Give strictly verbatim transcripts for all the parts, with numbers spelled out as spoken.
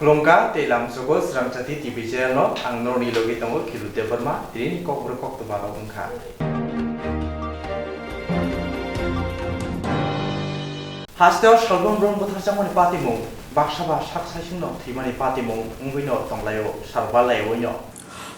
Khulumkha tei lamsogo Srangchati T V channel no ang norni logi tongo Khilu Debbarma, tini ni kokborok koktwma rok wngkha. Hasteo salbrum brum butharjakmani patimung, baksa ba sak saisungno thwimani patimung wngwino tonglaio, salbalaiwino.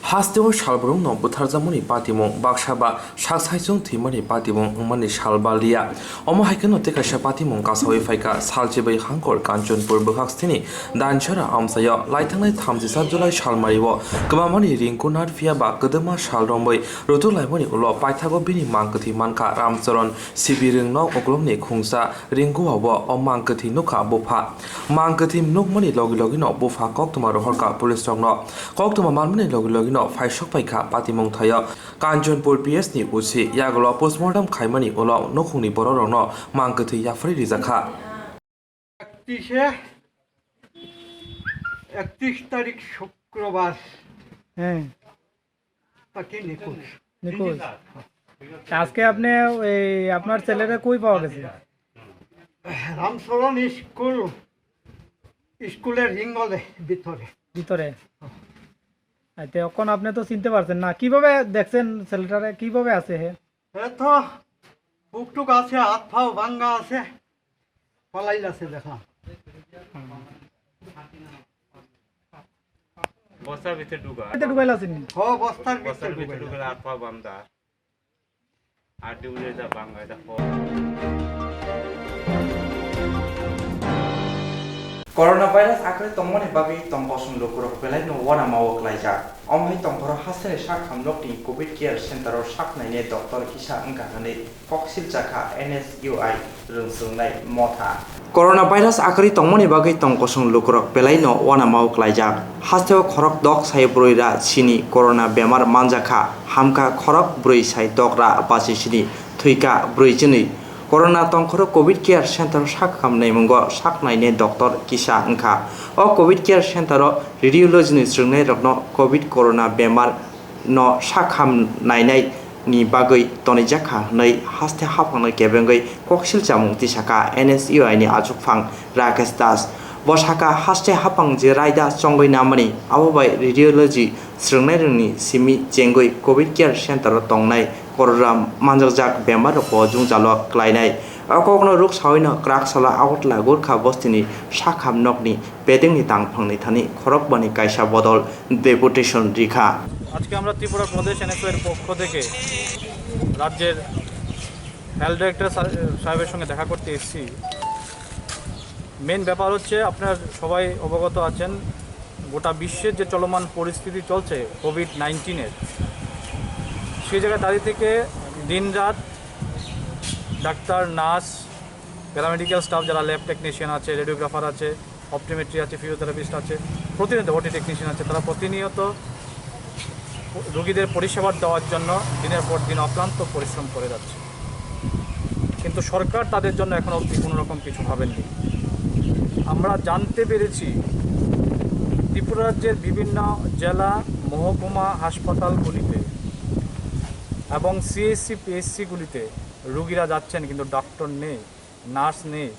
Hasteo salbrumno butharjakmani patimung, baksa ba sak saisung thwimani patimung wngmani salbaliya. Omo hai kheno tei kaisa patimung kasawi phaikha, salchibai hangkor Kanchanpur bwkhak sthini Dainchara amchaio laithangnai thamchisa July salmario kwmamani ringku narphiya ba kwdwma sal romwi rutuk laimani ulo paithago bini mang kwthwi mankha Ramcharan Sibirwng nok uklokni khungsa ringkuao o mang kwthwi nukha bupha. Mang kwthwi nukmani logi logino bupha koktwma rohorkha police rokno. Koktwma manmani logi logino phaisok paikha patimung thaio Kanchanpur P S ni O C, yagulo postmortem khaimani ulo nukhungni bororokno mang kwthwi yapharwi rijakha. Ektise, একত্রিশ তারিখ শুক্রবার হ্যাঁ। তাকে নিখোঁজ। নিখোঁজ। আজকে আপনি এই আপনার ছেলেরা কই পাওয়া গেছে? রামচরণ স্কুল, স্কুলের হিঙ্গলে ভিতরে। ভিতরে। আচ্ছা, এখন আপনি তো চিনতে পারছেন না, কিভাবে দেখছেন ছেলেটারে, কিভাবে আছে হে? এ তো বুকটুক আছে, হাত পাও ভাঙ্গা আছে, পালাই আছে দেখলাম। বস্তার ভিতরে ঢুকা। এটা ঢুকাইলা চিনি? হ, বস্তার ভিতরে বস্তার ভিতরে ঢুকাইলা। ঢুকাইলা, হাত পা বান্ধা। আর ডিউলে যা বাঙ্গা, এটা হ। Coronavirus akhorwi tongmani bagwi tong kosong lukurok belaino uanama o klaijak. Omo hai tongphoro hasteni sak hamnokni Covid Care Center o sak nainai doctor kisa wngkha hwnwi kok silchakha N S U I rwngswngnai motha. Coronavirus akhorwi tongmani bagwi tong kosong lukurok belaino uanama o klaijak. Hasteo khorok dok sai brwi ra sini corona bemar manjakha, hamkha khorok brwi sai dok ra basi sini, thwikha brwi chini. Corona tongkhoro Covid Care Center sak hamnai mungo sak nainai doctor kisa wngkha. O Covid Care Center o radiology ni swrwngnairokno Covid corona bemar no sak ham nainai ni bagwi tonijak kha hwnwi haste haphangno kebengwi koksil chamung tisakha N S U I ni achukphang Rakesh Das. Bo sakha, haste haphang je raida chongwi namani, abo bai radiology swrwngnairokni simi chengwi Covid Care Center o tongnai korora manjakjak bemar rokbo jwngjalo klainai. O kokno ruk sawino kwrak salo Agartala Gurkha bostini sak ham nokni bedengni tangphangni thani khorokbani kaisa bodol deputation rikha. আজকে আমরা ত্রিপুরা প্রদেশ এনএসও এর পক্ষ থেকে রাজ্যের health director sir, সাহেবের সঙ্গে দেখা করতে এসেছি। মেন ব্যাপার হচ্ছে, আপনারা সবাই অবগত আছেন, গোটা বিশ্বের যে চলমান পরিস্থিতি চলছে কোভিড নাইন্টিনের, সেই জায়গায় দাঁড়িয়ে থেকে দিনরাত ডাক্তার, নার্স, প্যারামেডিক্যাল স্টাফ, যারা ল্যাব টেকনিশিয়ান আছে, রেডিওগ্রাফার আছে, অপটোমেট্রি আছে, ফিজিওথেরাপিস্ট আছে, প্রতিনিয়ত ওটি টেকনিশিয়ান আছে, তারা প্রতিনিয়ত রোগীদের পরিষেবা দেওয়ার জন্য দিনের পর দিন অক্লান্ত পরিশ্রম করে যাচ্ছে। কিন্তু সরকার তাদের জন্য এখনো অবধি কোনো রকম কিছু ভাবেননি। আমরা জানতে পেরেছি, ত্রিপুরা রাজ্যের বিভিন্ন জেলা, মহকুমা হাসপাতালগুলিতে এবং সিএইচসি, পিএইচসিগুলিতে রুগীরা যাচ্ছেন, কিন্তু ডক্টর নেই, নার্স নেই,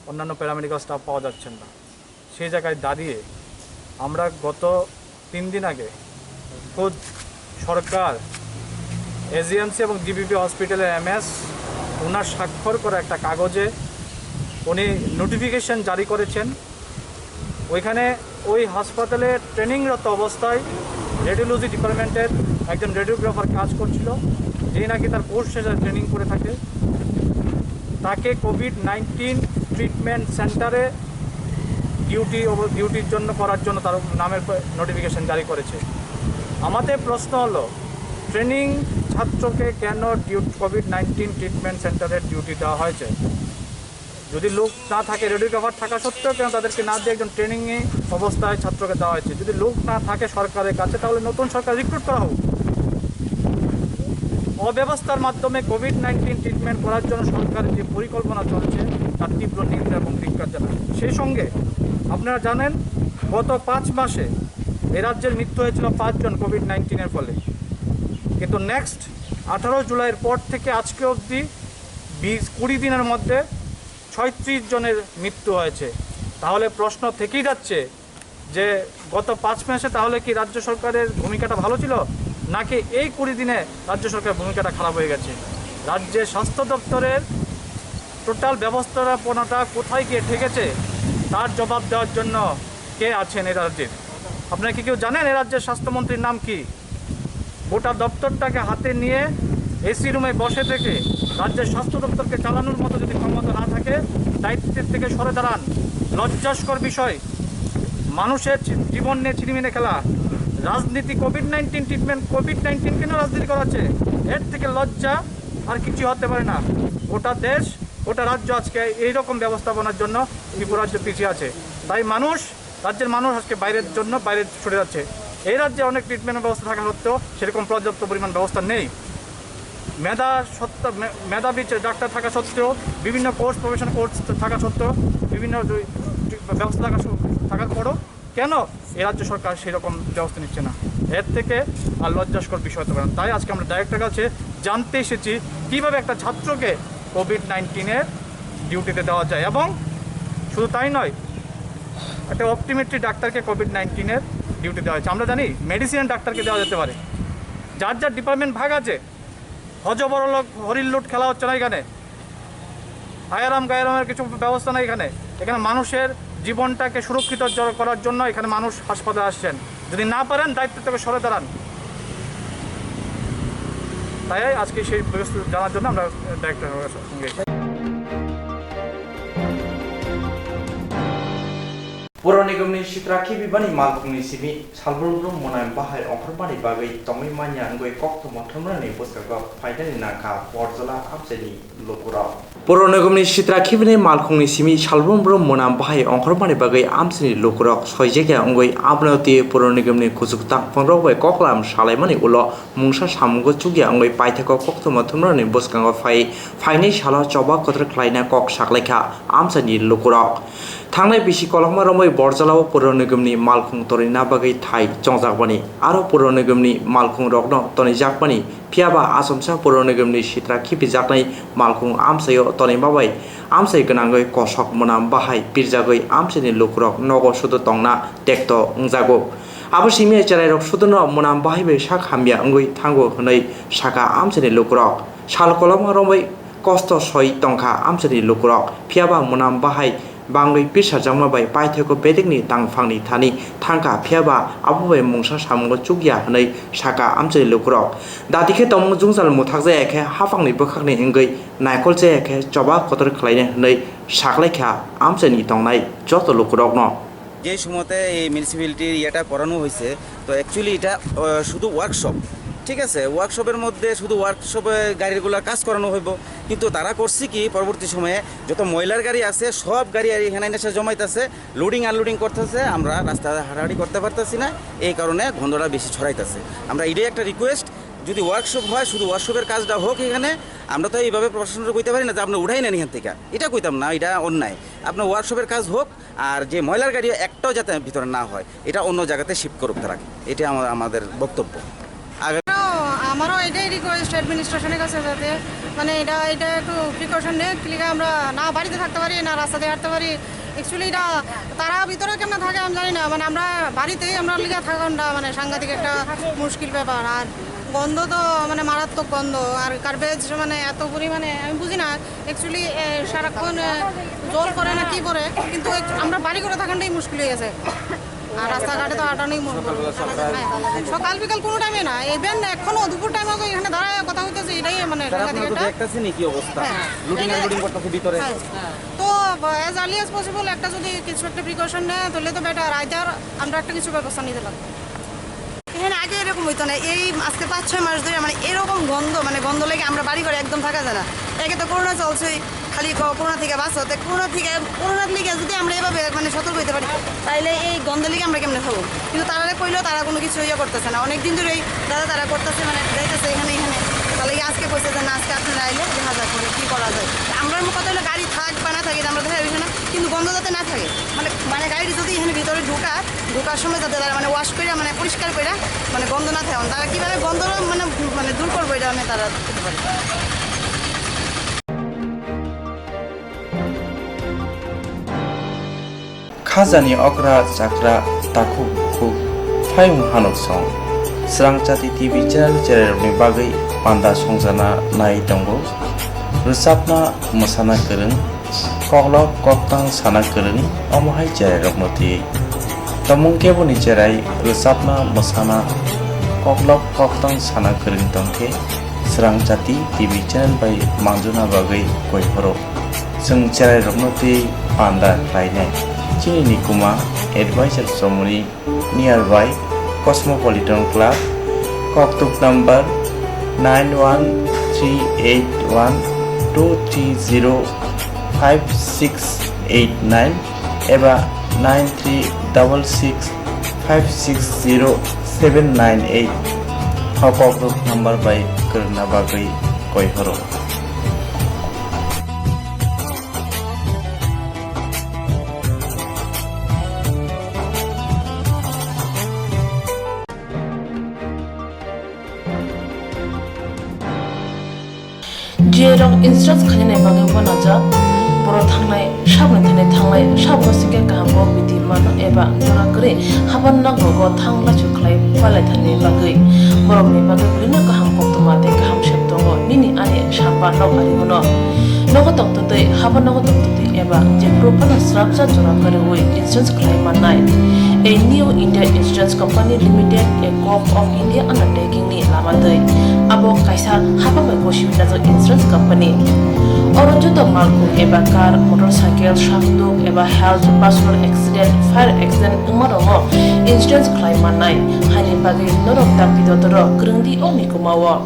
অন্যান্য প্যারামেডিক্যাল স্টাফ পাওয়া যাচ্ছেন না। সেই জায়গায় দাঁড়িয়ে আমরা গত তিন দিন আগে খোদ সরকার, এজিএমসি এবং ডিবিপি হসপিটালের এমএস, ওনার স্বাক্ষর করা একটা কাগজে উনি নোটিফিকেশন জারি করেছেন। ওইখানে ওই হাসপাতালে ট্রেনিংরত অবস্থায় রেডিওলজি ডিপার্টমেন্টের একজন রেডিওগ্রাফার কাজ করছিল, যে নাকি তার কোর্স শেষে ট্রেনিং করে থাকে। তাকে কোভিড নাইন্টিন ট্রিটমেন্ট সেন্টারে ডিউটি অব-, ডিউটির জন্য, করার জন্য তার নামের প-, নোটিফিকেশন জারি করেছে। আমাদের প্রশ্ন হলো, ট্রেনিং ছাত্রকে কেন ডিউ-, কোভিড নাইন্টিন ট্রিটমেন্ট সেন্টারে ডিউটি দেওয়া হয়েছে? যদি লোক না থাকে, রেডিওগ্রাফার থাকা সত্ত্বেও কেন তাদেরকে না দিয়ে একজন ট্রেনিং অবস্থায় ছাত্রকে দেওয়া হয়েছে? যদি লোক না থাকে সরকারের কাছে, তাহলে নতুন সরকার রিক্রুট করা হোক। অব্যবস্থার মাধ্যমে কোভিড নাইন্টিন ট্রিটমেন্ট করার জন্য সরকারের যে পরিকল্পনা চলছে, তার তীব্র নিন্দা এবং ধিক্কার জানাই। সেই সঙ্গে আপনারা জানেন, গত পাঁচ মাসে এ রাজ্যের মৃত্যু হয়েছিল পাঁচজন কোভিড নাইন্টিনের ফলে, কিন্তু নেক্সট আঠারো জুলাইয়ের পর থেকে আজকে অবধি বিশ, কুড়ি দিনের মধ্যে ছয়ত্রিশ জনের মৃত্যু হয়েছে। তাহলে প্রশ্ন থেকেই যাচ্ছে, যে গত পাঁচ মাসে তাহলে কি রাজ্য সরকারের ভূমিকাটা ভালো ছিল, নাকি এই কুড়ি দিনে রাজ্য সরকারের ভূমিকাটা খারাপ হয়ে গেছে? রাজ্যের স্বাস্থ্য দপ্তরের টোটাল ব্যবস্থাপনাটা কোথায় গিয়ে ঠেকেছে, তার জবাব দেওয়ার জন্য কে আছেন এ রাজ্যে? আপনারা কি কেউ জানেন এ রাজ্যের স্বাস্থ্যমন্ত্রীর নাম কি? গোটা দপ্তরটাকে হাতে নিয়ে এসি রুমে বসে থেকে রাজ্যের স্বাস্থ্য দপ্তরকে চালানোর মতো যদি ক্ষমতা না থাকে, দায়িত্বের থেকে সরে দাঁড়ান। লজ্জাস্কর বিষয়। মানুষের জী-, জীবন নিয়ে ছিনিমিনি খেলা। রাজনীতি, কোভিড নাইন্টিন ট্রিটমেন্ট, কোভিড নাইন্টিনকে নিয়ে রাজনীতি করা হচ্ছে। এর থেকে লজ্জা আর কিছু হতে পারে না। গোটা দেশ, গোটা রাজ্য আজকে এইরকম ব্যবস্থাপনার জন্য ত্রিপুরা রাজ্য পিছিয়ে আছে। তাই মানুষ, রাজ্যের মানুষ আজকে বাইরের জন্য বাইরে ছুটে যাচ্ছে। এই রাজ্যে অনেক ট্রিটমেন্টের ব্যবস্থা থাকা সত্ত্বেও সেরকম পর্যাপ্ত পরিমাণ ব্যবস্থা নেই। মেধা সত্ত্ব-, মে-, মেধাবী যে ডাক্তার থাকা সত্ত্বেও, বিভিন্ন কোর্স, প্রফেশন কোর্স থাকা সত্ত্বেও, বিভিন্ন যে ব্যবস্থা থাকা স-, থাকার পরও কেন এই রাজ্য সরকার সেরকম ব্যবস্থা নিচ্ছে না? এর থেকে আর লজ্জাস্কর বিষয় হতে পারে না। তাই আজকে আমরা ডাইরেক্টর কাছে জানতে এসেছি, কিভাবে একটা ছাত্রকে কোভিড নাইন্টিনের ডিউটিতে দেওয়া যায়। এবং শুধু তাই নয়, একটা অপটোমেট্রি ডাক্তারকে কোভিড নাইন্টিনের ডিউটি দেওয়া হয়েছে। আমরা জানি মেডিসিনের ডাক্তারকে দেওয়া যেতে পারে, যার যার ডিপার্টমেন্ট ভাগ আছে। হজবরল, হরির লুট খেলা হচ্ছে না এখানে। আয়ারাম গায়ারামের কিছু ব্যবস্থা নেই এখানে। এখানে মানুষের জীবনটাকে সুরক্ষিত জ-, করার জন্য এখানে মানুষ হাসপাতালে আসছেন। যদি না পারেন, দায়িত্ব থেকে সরে দাঁড়ান। তাই আজকে সেই ব্যবস্থা জানার জন্য আমরা ডাইরেক্টর সঙ্গে এসেছি। Puro Nigam ni sitra khibi bani malkhung ni simi salbrum brum mwnam bahai ongkhormani bagwi tongwi manya wngwi koktwma thumnani bwskango phainani nangkha Borjola amchaini lukurok. Puro Nigam ni sitra khibini malkhung ni simi salbrum brum mwnam bahai ongkhormani bagwi amchaini lukurok soijekya wngwi abono twi Puro Nigam ni kuchuk tangphungrok bai koklam salaimani ulo mungsa samungo chukya wngwi paithakgo koktwma thumnani bwskango phai phainai salo choba kotor khlaina kok saklaikha amchaini lukurok. Thangnai bisi kolokma romwi Borjolao Puro Nigam ni malkhung torina bagwi thai chongjakmani, aro Puro Nigam ni malkhung rokno tonijakmani, phiyaba achomsa Puro Nigam ni sitra khibijaknai malkhung amchaio tonima bai amchai gwnangwi kosok mwnam bahai pirjagwi amchaini lukurok nogo sudu tongna tekto wngjago. Abo simi cherairok suduno mwnam bahai bai sak hamya wngwi thango hwnwi saka amchaini lukurok. Sal kolokma romwi kosto soi tongkha amchaini lukurok, phiyaba mwnam bahai bangwi pirsajakma bai paithakgo bedekni tangphangni thani thangkha, phiyaba abo bai mungsa samungo chukya hwnwi saka amchaini lukurok. Dati khe tongmung jwngjal mwthakjaya khe haphangni bwkhakni wngwi naikol chaya khe choba kotor khlainai hwnwi saklaikha amchaini tongnai joto lukurokno. যে সময়তে এই মিউনিসিপ্যালিটির ইয়েটা করানো হয়েছে, তো অ্যাকচুয়ালি এটা আহ, শুধু ওয়ার্কশপ, ঠিক আছে? ওয়ার্কশপের মধ্যে শুধু ওয়ার্কশপে গাড়িগুলোর কাজ করানো হইব, কিন্তু তারা করছে কি, পরবর্তী সময়ে যত ময়লার গাড়ি আছে, সব গাড়ি আর এখানে এসে জমাইতেছে, লোডিং আনলোডিং করতেছে। আমরা রাস্তা হাঁটাহাঁটি করতে পারতেছি না, এই কারণে গন্ধটা বেশি ছড়াইতেছে। আমরা এটাই একটা রিকোয়েস্ট, যদি ওয়ার্কশপ হয়, শুধু ওয়ার্কশপের কাজটা হোক এখানে। আমরা তো এইভাবে প্রশাসনকে কইতে পারি না যে আপনি উঠাই নেন এখান থেকে, এটা কইতাম না, এটা অন্যায়। আপনার ওয়ার্কশপের কাজ হোক, আর যে ময়লার গাড়ি একটাও যাতে ভিতরে না হয়, এটা অন্য জায়গাতে শিফট করুক তারা, এটা আমার, আমাদের বক্তব্য। আগে আমারও, আমারও এটাই রিকোয়েস্ট অ্যাডমিনিস্ট্রেশনের কাছে, যাতে মানে এটা, এটা একটু প্রিকশন নেই, লিখে আমরা না বাড়িতে থাকতে পারি, না রাস্তা দিয়ে হাঁটতে পারি। অ্যাকচুয়ালি এটা তারা ভিতরে কেমন থাকে আমি জানি না, মানে আমরা বাড়িতেই আমরা লিখে থাকাটা মানে সাংঘাতিক একটা মুশকিল ব্যাপার। আর গন্ধ তো মানে মারাত্মক গন্ধ, আর গার্বেজ মানে এত পরিমাণে আমি বুঝি না। অ্যাকচুয়ালি সারাক্ষণ জল পড়ে না কি পড়ে, কিন্তু এক- আমরা বাড়ি করে থাকাটাই মুশকিল হয়ে গেছে। আর রাস্তাঘাটে তো আটানোই মনে করো। হ্যাঁ, সকাল বিকাল কোনো টাইমে না, ইভেন এখনো দুপুর টাইমে তো এখানে দাঁড়ায় কথা হইতেছে, এটাই মানে সাংঘাতিক একটা। দেখতেছেনি কি অবস্থা? হ্যাঁ। লোডিং আনলোডিং করতেছে ভিতরে। হ্যাঁ। তো অ্যাজ আর্লি অ্যাজ পসিবল একটা যদি কিছু একটা প্রিকশন নেয়, তাহলে তো বেটার। আইদার আমরা একটা কিছু ব্যবস্থা নিতে লাগবে। এখানে আগে এরকম হইতো না, এই আজকে পাঁচ ছয় মাস ধরে মানে এরকম গন্ধ, মানে গন্ধ লেগে আমরা বাড়ি ঘরে একদম থাকা যায় না। একে তো করোনা চলছেই, খালি ক- করোনা থেকে বাঁচো, তো করোনা থেকে, করোনার লিগে যদি আমরা এভাবে মানে সতর্ক হইতে পারি, তাহলে এই গন্ধ লিগে আমরা কেমনে থাকবো? কিন্তু তারা কইলেও তারা কোনো কিছু ইয়ে করতেছে না। অনেক দিন ধরেই তারা, তারা করতেছে, মানে যাইতেছে এখানে, এখানে। তাহলে কি আজকে কইছে যে না, আজকে আপনারা আইলে দেখা যাক মানে কি করা যায়। আমরা কথা হলো গাড়ি থাক বা না থাকে, এটা আমরা দেখা বিষয় না, কিন্তু গন্ধ যাতে না থাকে, মানে, মানে গাড়ি যদি এখানে ভিতরে ঢুকা, ঢুকার সময় যাতে তারা মানে ওয়াশ করে, মানে পরিষ্কার করে, মানে গন্ধ না থাকে। তারা কিভাবে গন্ধটা মানে, মানে দূর করবো, এটা মানে তারা করতে পারে। Khajani okra chakra Takhuk bukhuk, phayung hanok song. Srang Chati T V channel cherairokni bagwi panda songjana nai tongo. Rwchapna mwsana kwrwng, koklop koktang sana kwrwng, omo hai cherairokno twi. Tomung keboni cherai rwchapna mwsana koklop koktang sana kwrwng tongkhe Srang Chati T V channel bai manjuna bagwi koi phoro. Chwng cherairokno twi panda khlainai. Chini nikuma advisor chomoni nearby Cosmopolitan Club, koktuk number nine one three eight one two three zero five six eight nine eba nine three double six five six zero seven nine eight. O koktuk number bai kwrwngna bagwi koi horo. Jerok insurance khainani bagwi uanajak, borok thangnai sabni thani thangnai sabno singkhe kaham kok bithi mano eba jora kwrwi haban nok rogo thang laisu khlai palaithani bagwi borokni bagwi belino kaham koktwma tei kaham sep tongo nini ani samba nok ari uno. Nogo tongtwtwi, habo nogo tongtwtwi eba jephuru phano srapsa jora kwrwi insurance khlai mannai. A New India Insurance Company Limited, a Corp of India undertaking ni lama twi. Abo kaisa haba bai gosi wngjak insurance company. Oro joto malkhung eba car, motorcycle, sakduk eba health, personal accident, fire accident wngma rokno insurance khlai mannai. Haini bagwi norok dakti dotoro kwrwng di o mikuma o.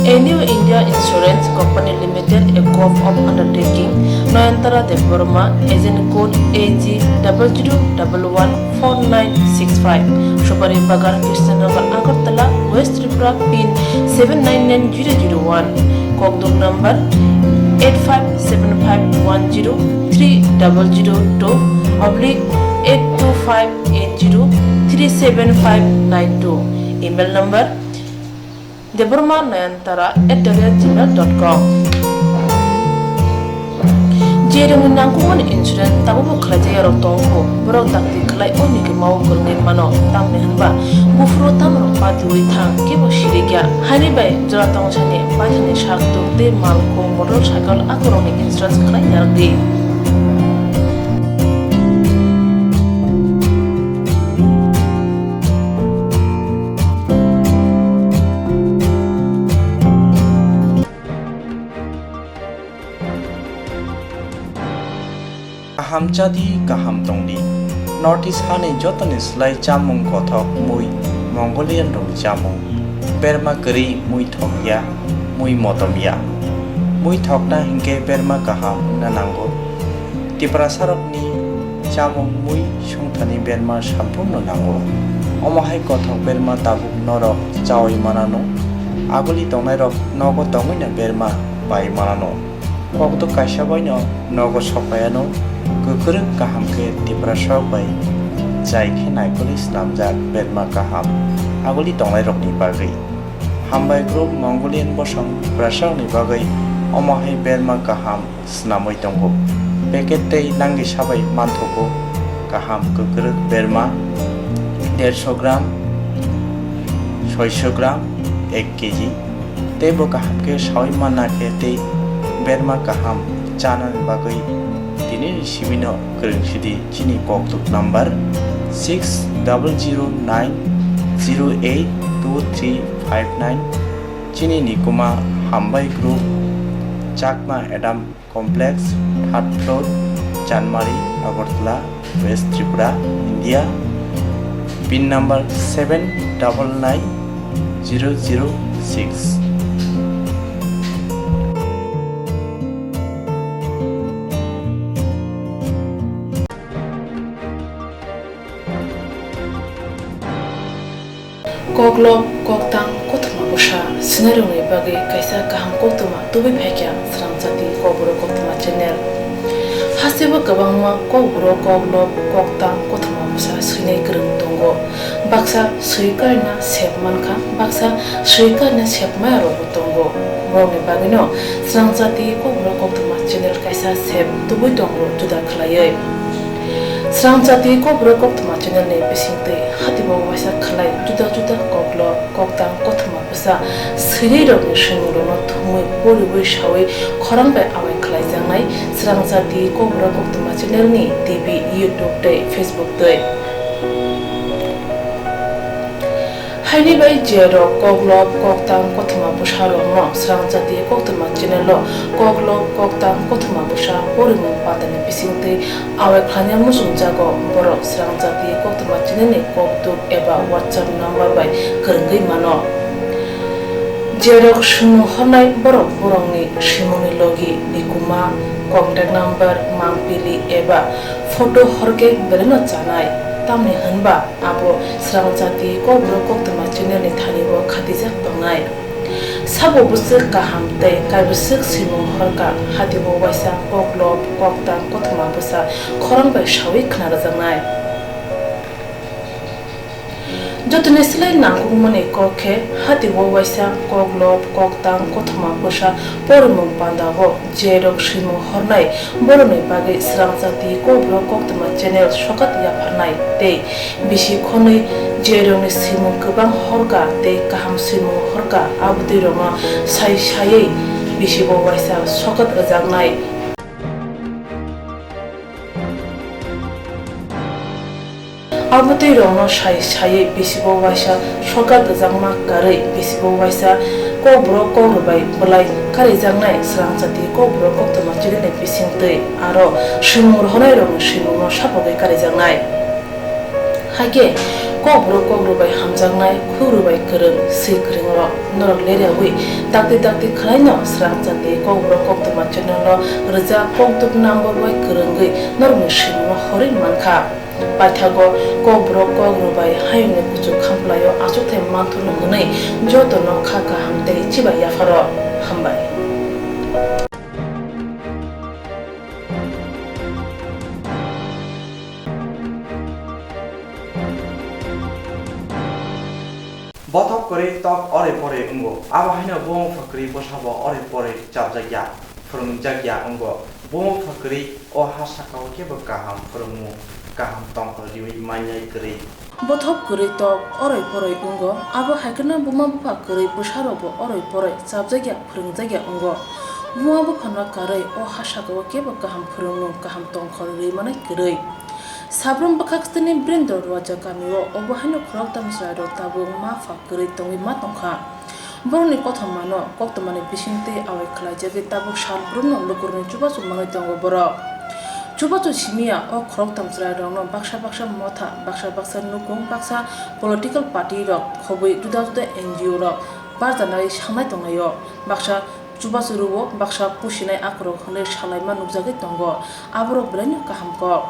A New India Insurance Company Limited, a Corp of Undertaking, Nayantara Debbarma, agent code A G double zero double one four nine six five, Supari Bagan, Krishnanagar, Agartala, West Tripura, pin seven nine nine zero zero one, kokduk number eight five seven five one zero three double zero two oblique eight two five eight zero three seven five nine two, email number Debbarma Nayantara at the rate gmail dot com. Jerokni nangkukmani insurance tabukbo khlaijak yarok tongkho, borok dakti khlai o mikima o kwrwngwi mano, tamni hwnba buphuru tamrok patiui thang kebo sirikya. Haini bai jora tongsani paithani sak tuk tei malkhung, motor cycle akorokni insurance khlai narwkdi. Kaham chadi, kaham tongdi. North East hani jotoni slai chamung kothok mui Mongolian rokni chamung. Berma kwrwi mui thokya, mui motomya. Mui thokna hinkhe berma kaham wngna nango. Tiprasarokni chamung mui songthani berma samphurno nango. Omo hai kothok berma tabuk norok chaui manano. Aguli tongnairok nogo tongwino berma pai manano. Kokduk kaisa baino nogo sokpaiano. Kwkrwk kaham khe Tiprasarok bai jai khe naikolwi snamjak berma kaham aguli tongnairokni bagwi. Hambai group Mongolian bosong Tiprasarokni bagwi omo hai berma kaham snamwi tongo. Packet tei nangwi sabai manthogo kaham kwkrwk berma derso gram, soiso gram, ek kg. Tei bo kaham khe saui manna khe tei berma kaham chanani bagwi tinini simino kwrwng sidi chini kokduk number six double zero nine zero eight two three five nine. Chini nikuma Hambai Group, Chakma Adam Complex, third floor, Chanmari, Agartala, West Tripura, India. Pin number seven double nine zero zero six. Koklop, koktang, kothoma bwsa swinairokni bagwi kaisa kaham koktwma tubui phaikha Srang Chati Kokborok Koktwma channel. Hasteo kwbangma kokborok, koklop, koktang, kothoma bwsa swinai kwrwng tongo. Baksa swi karina sep mankha, baksa swi karina sep maya rokbo tongo. Borokni bagwino Srang Chati Kokborok Koktwma channel kaisa sep tubui tongo juda khlaiwi. Srangchati Kokborok Koktwma channel ni bisingtwi hatibo waisa khlai juda juda koklo koktang kothoma bwsa swinwi rokni swimung rokno thumwi poriwi sawi khorang bai awai khlaijaknai Srangchati Kokborok Koktwma channel ni T V, YouTube tei Facebook twi. Haini bai je rok koklop koktang kothoma bwsa rokno Srangchati Koktwma channel o koklop koktang kothoma bwsa porimung pandani bisingtwi awai khlaina muchungjago, borok Srangchati Koktwma channel ni kokduk eba WhatsApp number bai kwrwngwi mano. Je rok swimung hornai borok borokni swimungni logi, nikuma, contact number, mangpili eba photo horkhe belaino chanai, tamni hwnba abo Srangchati Kokborok Koktwma channel ni thani o khatijak tongnai. Sabo bwswk kaham tei kaibwswk swimung horka, hatibo waisa koklop koktang kothoma bwsa khorang bai sawi khna rwjaknai. Jotoni slai nangkukmani kok khe hatibo waisa koklop koktang kothoma bwsa porimung pandao je rok swimung hornai borokni bagwi Srangchati Kokborok Koktwma channel sokat yapharnai tei bisi khonwi je rokni swimung kwbang horka tei kaham swimung horka abotwi rokno sai saiwi bisibo waisa sokat rwjaknai. Abotwi rokno sai saiwi bisibo waisa sokat rwjakma karwi bisibo waisa kokborok kokrwbai bwlai karijaknai Srangchati Kokborok Koktwma channel ni bisingtwi aro swimung rohornai rokni swimungno sapogwi karijaknai. Haikhe kokborok kokrwbai hamjaknai khukrwbai kwrwng swi kwrwng rok norok leriawi dakti dakti khwlaino Srangchati Kokborok Koktwma channel o rwjak kokduk number bai kwrwngwi norokni swimungno horwi mankha. Paithago Kokborok kokrwbai hayungni kuchuk khamplaio achukthai manthurno hwnwi jotono kha kaham tei chibai yapharo. Hambai. Bothop kwrwi tok oroi poroi wngo, abo haino bumung pha kwrwi bwsabo oroi poroi chapjakya, phwrwngjakya wngo. Bumung pha kwrwi o ha sakao kebo kaham phwrwngmung, kaham tongthor riwi manya kwrwi. Bothop kwrwi tok oroi poroi wngo, abo hai kheno buma bupha kwrwi bwsarokbo oroi poroi chapjakya, phwrwngjakya wngo. Buma buphano karwi o ha sakao kebo kaham phwrwngmung, kaham tongthor riwi manai kwrwi. Sabrum bwkhak stini Birendra Roaja kamio obo haino khoroktham chwrairok tabuk ma pha kwrwi tongwi ma tongkha. Borokni kothomano koktwmani bisingtwi awai khlaijagwi tabuk salbrumno lukurokni chubachu manwi tongo borok. Chubachu simiya o khoroktham chwrairokno baksa baksa motha, baksa baksa nukung, baksa political party rok khobwi juda juda N G O rok barjanai sangnai tonglaio. Baksa chubachu rwo, baksa pusinai akorok hwnwi salaima nukjagwi tongo. Aborok belaino kaham kok.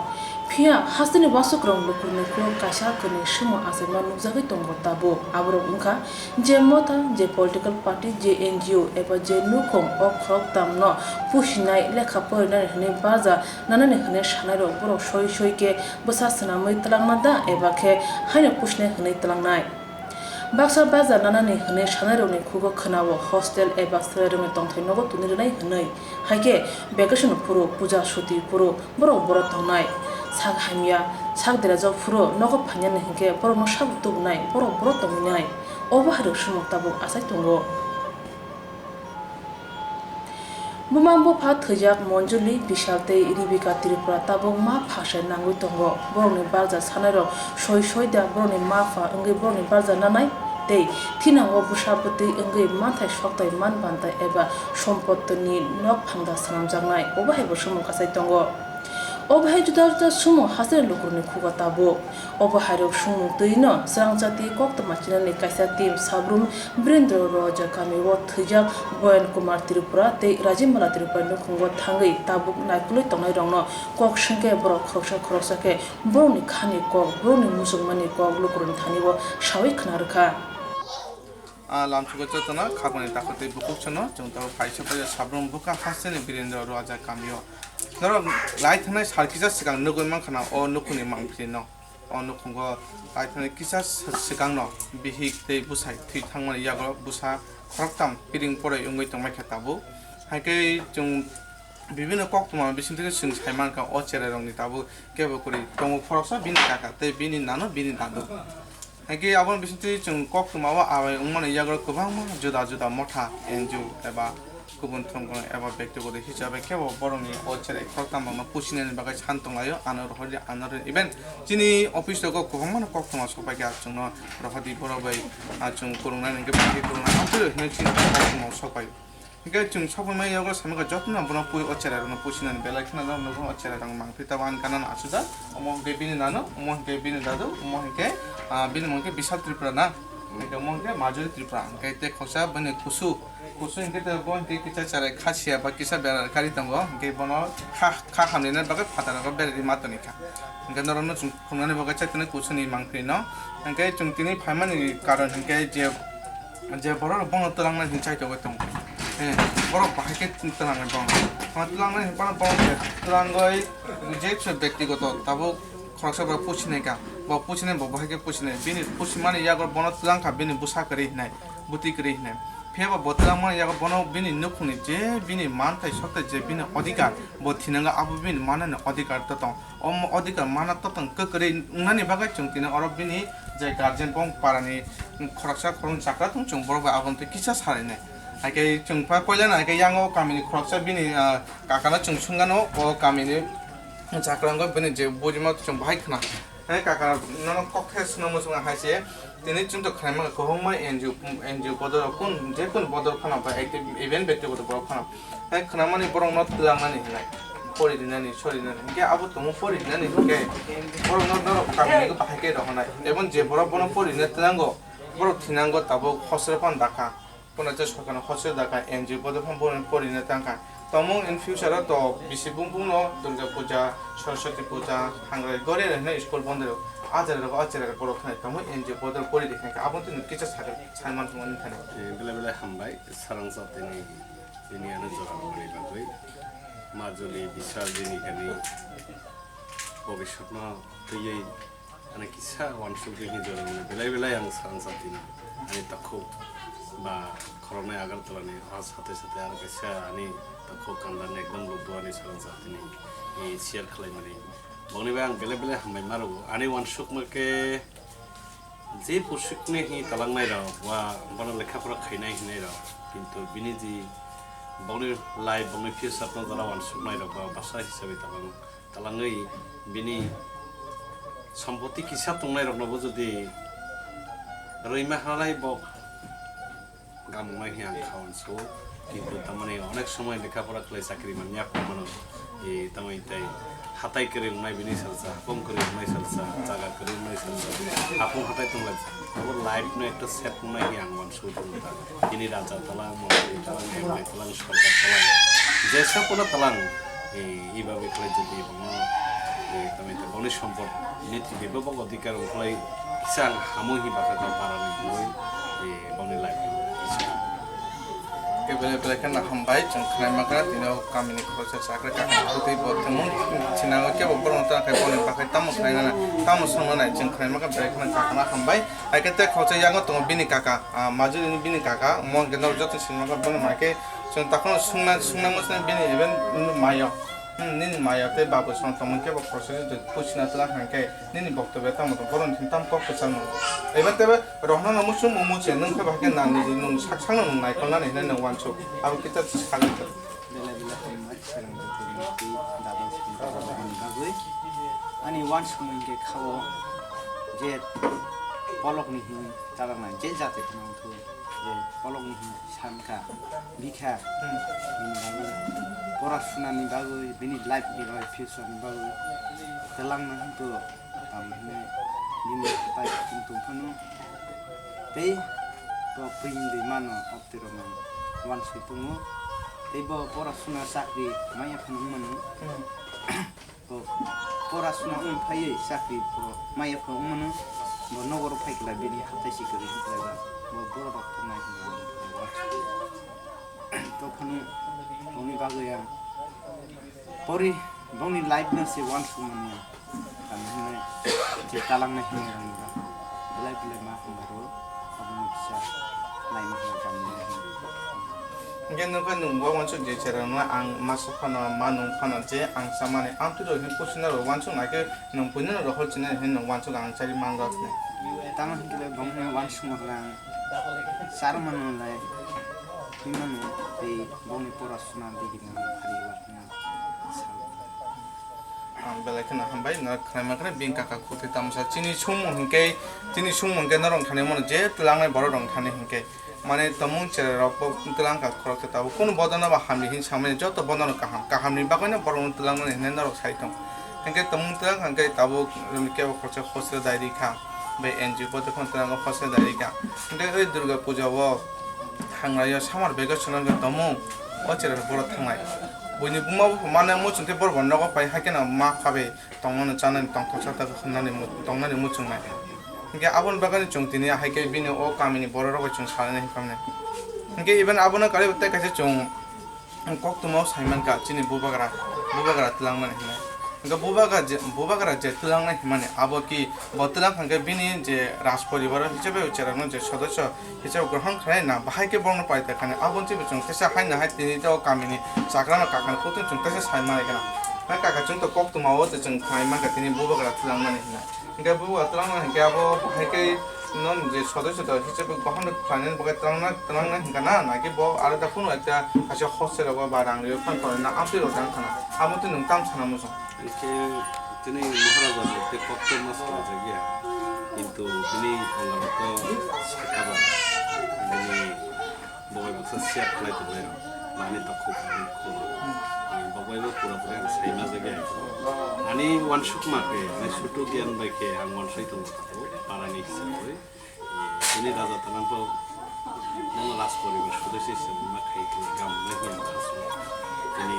Phiya hasteni uansuk rok lukurni kuk kaisa kwrwini sumo achaima nukjagwi tongo tabuk. Aborok wngkha je motha, je political party, je N G O eba je nukhung o khoroktham no pusinai, lekha porinani hwnwi barja nanani hwnwi sanairok borok soi soi khe bwsa swnamwi twlangna da eba khe haino pusinai hwnwi twlangnai. Baksa barja nanani hwnwi sanairokni khugo khwnao hostel eba chwrairokni tongthai nogo tuni rwnai hwnwi. Haikhe vacation phuru, puja suti phuru borok boro tongnai. Sak hamya, sak derajak phuru nogo phainani hinkhe borokno sabo tubunai, borok boro tongwinai. Obo hairok sumok tabuk achai tongo. Buma bupha thwijak Monjuli Bishal tei Ribika Tripura tabuk ma phasai nangwi tongo. Borokni barja sanairok soi soi da borokni ma pha wngwi borokni barja nanai tei thinango bwsa bwtwi wngwi manthai sokthai man banta eba sompotini nok phangda swnamjaknai. Obo hai bo sumung kachai tongo. Obo hai juda juda sumung hasteni lukurokni khugo tabuk. Obo hairok sumung twi no Srangchati Koktwma channel ni kaisa team Sabrum Birendra Roja kami o thwijak Boyan Kumar Tripura tei Rajimala Tripura nukhungo thangwi tabuk naikolwi tongnai rokno kok swngkhe borok khoroksa khoroksa khe borokni khani kok, borokni muchungmani kok lukurokni thani o sawi khna rwkha. A lamchugo jotono khakmani takhuk tei bukhuk chwngno chwng tabuk kaisa bai Sabrum bwkha hasteni Birendra Roja kami o. Norok lai thangnai sal kisa swkang nugwi mankha na o nukhungni mangpili no. O nukhungo lai thani kisa swkangno bihik tei bwsai thwi thangmani yago bwsa khoroktham piring poroi wngwi tongmai kha tabuk. Hai khe chwng bibino koktwma bisingtwi chwng sai mankha o cherairokni tabuk kebo kwrwi tongo, khoroksa bini kaka tei bini nano bini dadu. Haikhe aboni bisingtwi chwng koktwma o abai wngmani yago kwbangma juda juda motha, N G O eba kubun thwngkung eba bektigoto hisabe kebo borokni o cherai khoroktham rokno pusinani bagwi san tonglaio, ano rohordi ano rw-, even chini office rogo kwbangmano koktwma sokpaikha, chwngno rohordi borok bai, ah, chwng kwrwngnani hwnkhe bwkhe kwrwngna amtwi rw hinwi chini koktwma sokpai. Hingke chwng sokphaima yago samikha jotono bono pui o cherai rokno pusinani belai kheno nogo o cherai rok mangphi tabo ani gana no aswk jak. Omo hingke bini nano, omo hingke bini dadu, omo hingke, ah, bini mung khe Bishal Tripura na. Hingke omo hingke Majori Tripura. Hingke te khoroksa bini kusu, kusu hingke te bo hingke kisa cherai kha siya ba kisa bera kari tongo. Hingke bono kha, kha hamni bagwi phataro berari ma toni kha. Hingke norokno chwng phunuknani bagwi chaitoni kusuni mangphi no. Hingke chwng tini phaimani karon hingke je Je borok rok bono twlangnai hinwi chai tongwi tongo. Eh, borok bahai khe twlangnai bono. Bono twlangnai hinwi bono bono je twlangwi je se bektigoto tabuk khoroksa borok pusinai kha. Bo pusinai bo bahai khe pusinai. Bini pusimani yago bono twlang kha bini bwsa kwrwi hinai, bwtwi kwrwi hinai. Phiya ba bo twlangmani yago bono bini nukhungni je bini manthai sokthai je bini odhikar bo thinango abo bini manani odhikar to tong. Omo odhikar mana totong kwkwrwi wngnani bagwi chwng tini oro bini je guardian bo parani khoroksa khoroknwi chakra tong chwng borok bai aboni twi kisa salainai. Haikhe chwng pha puila no haikhe yango kamini khoroksa bini, ah, kakano chwng sungano o kamini chakra wngwi bini je bujima chwng bahai khna. Hai kaka nono kok the swnamo chwng hai se. Tini chwngto khlaima kwbangma N G O, N G O bodol rok kun, je kun bodol phano ba active event bektigoto borok phano. Hai khwnamani borokno twlangnani hinai, pori rinani, sori rinani. Hinkhe abo tongo pori rinani hinkhe borokno norok kamini bahai khe rohornai. Ebon je borok bono pori rina twnango, borok thinango tabuk hostel phano dakha. Bono je sorkarno hostel dakha, N G O bodol phano bono pori rina tangkha. Tongmung in future o to bisi bung bung no Durga Puja, Saraswati Puja, hangrai gori rok hinwi school bondo rok. A jaga rok, a jaga rok borok thani tongwi N G O bodol pori rikha hinkhe abo tini kisa sakha. Salman Sumani thani. Eh, belai belai hambai, sarang satini bini ano jora rwmani bagwi. Majuli Bishal bini kani bobiswkno twiwi ani kisa uansuk bini jora rwmani belai belai ang sarang satini. Ani takhuk ba khoroknai Agartala ni o sathai sathai aro kaisa ani takhuk kandani ekdom lubbu ani sarang satini, eh, share khlaimani. Boni bai ang belai belai hambai ma rwo. Ani uansukma khe je pushikni hi talangnai rok ba bono lekha pora khainai hinai rok, kintu bini ji bongni life, bongni future no jora uansuknai rok ba bwsa hisabe talang, talangwi bini sompoti kisa tongnai rokno bo jodi rwima halai bo Gamungnai hiya ang kha uansuk, kintu tamani onek somoi lekha pora khlai chakri manya phano mano, e, tamoni tei hatai kwrwi wngnai bini salsa, hapung kwrwi wngnai salsa, jaga kwrwi wngnai salsa, hapung hatai tonglai, abo life no ekta set wngnai hiya ang uansuk tongo ta. Bini raja talang, montri talang, M L A talang, sorkar talang, jesa pono talang, e, eba bai khlai jodi bongno, e, tamoni tei bongni sompot niti bebak odhikar wngkhlai kisa ang hamui hi bakha kha para ni hwnwi, e, bongni life no kisa. Kebele belai kheno hambai, chwng khnai mankha, tini o kamini khoroksa chakra kaka bwtwi bo tongmung sinango kebo borokno tangkha boni bagwi tamo khlainani, tamo swngnani, chwng khnai mankha, belai kheno kakano hambai. Hai khe tei khoroksa yango tongo bini kaka, ah, majuli ni bini kaka, mo hwnkhe norok joto sini mankha, bono hai khe chwng takhorno swngna, swngna mwsana bini even mayo, hmm, nini mayo tei babu song tongmung kebo khoroksa se puisina twlang hai khe. Nini boktobya tamo tong, borokni simi tamo kok kwchangno. Eba tebe rohorno muchung muchung nwng khe bahai khe nang nini nwng sak sakno nwng naikolnani hinwi nwng uansuk. Abo kisa sakha khe. Belai belai hambai swrwng twi dada swrwng bagwi. Ani uansukmung khe kha-o je bolokni hin chalaknai je jati phano wngthok je bolokni hin. Sankha, bikha, hmm, bini bagwi, pora sunani bagwi, bini life ni bagwi, future ni bagwi, telangna hinto tamo hinwi bini pai tong phano, tei bo pwini mano, optirok mano, uansuk tongo, tei bo pora suna chakri maya phano wngmano. Hmm. Bo pora suna wng phaiwi chakri bo maya pha wngmano, bo nogo rok phai khlai bini hatai si kwrwi wng khlai ba, bo borok rok tongnai hinwi wng khlai ba. To phano bongni bagwi ang pori bongni life no se uansuk manya, tamo hinwi je talangnai hinwi rang ba, belai belai ma hambai rwo, abono kisa naima hambai tamo hinwi. Hingke nokhe nwng bo wansuk je cherang no ang masa phano ma nung phano je ang chamani amtwi rok hin puchina rok wansuk naikhe nwng buino no rohor chini hin nwng wansuk ang chari manjak ni. Tamo hingke le bongni wansuk moklang sar manu lai himanu tei bongni pora suna digi digi phari wa. Ang belai kheno hambai, norok khnai mankha bini kaka khuti tamsa. Chini sumung hinkhe, chini sumung hinkhe norok thani mano je twlangnai borok rok thani hinkhe. Mane tomung cherai rok bo twlang kha khorok khe tabuk kunu bodol no ba hamya hin samani joto bodol no kaham. Kaham ni bagwi no borok no twlangnani hinwi norok sai tong. Hinkhe tomung twlang kha hinkhe tabuk kebo khoroksa hostel diary kha. Bai N G O bo tei phano twlang kha hostel diary kha. Hinkhe oi Durga puja o Thanglai o summer vacation wngkha tomung, o cherai borok thanglai. Buini buma bupha mane muchung tei borok bo nogo pai hai kheno ma pha bai tongmani chanani tongthoksa ta hwnmani mu-, tongnani muchungnai. Hinkhe aboni bagwi chwng tini hai khe bini o kamini borok rok bai chwng sanani hinkhamni. Hinkhe even abono kariwi tei kaisa chwng Ang koktwma o sai mankha chini bubagra, bubagra twlangmani hinwi. Hwnkhe bubagra je, bubagra je twlangnai hinmani abo ki bo twlang kha khe bini je raj poribar o hisabe cherokno je sodosyo hisabe grohon khlai na bahai khe bohrokno paida khani abo wngtwi bo chwng teisa haino hai tini tei o kamini chakrano kakano kotwi chwng teisa sai manai kheno. Hai kaka chwng to koktwma o tei chwng khlai mankha tini bubagra twlangmani hinwi. Hingke bo twlangna hingke abo hai khe non je sodoi sodoi hisabe bohorno khlainani bagwi twlangna, twlangna hingka na, naki bo aro da kunu ekta kaisa hostel rogo ba rang rio phan tonina amtwi rok jang khana. Amo twi nwng tam sana muchung. Hingke tini Maharaja bo khe koktwma swlaijakya, kintu bini phangrok to sakha ba, bini Bo bai baksa share khlai tongnai rok. Nani takhuk, nani khulum. Ang bo bai bo pura pura ang sai ma jagwi ang. Ani wansukma khe, ani sutu giyan bai khe ang wansai tongo takhuk. Parani hisab bai. Bini raja tanang bo nono raj poribar sodosyo se ma khai khe gam ma hiya ma khasu. Tini,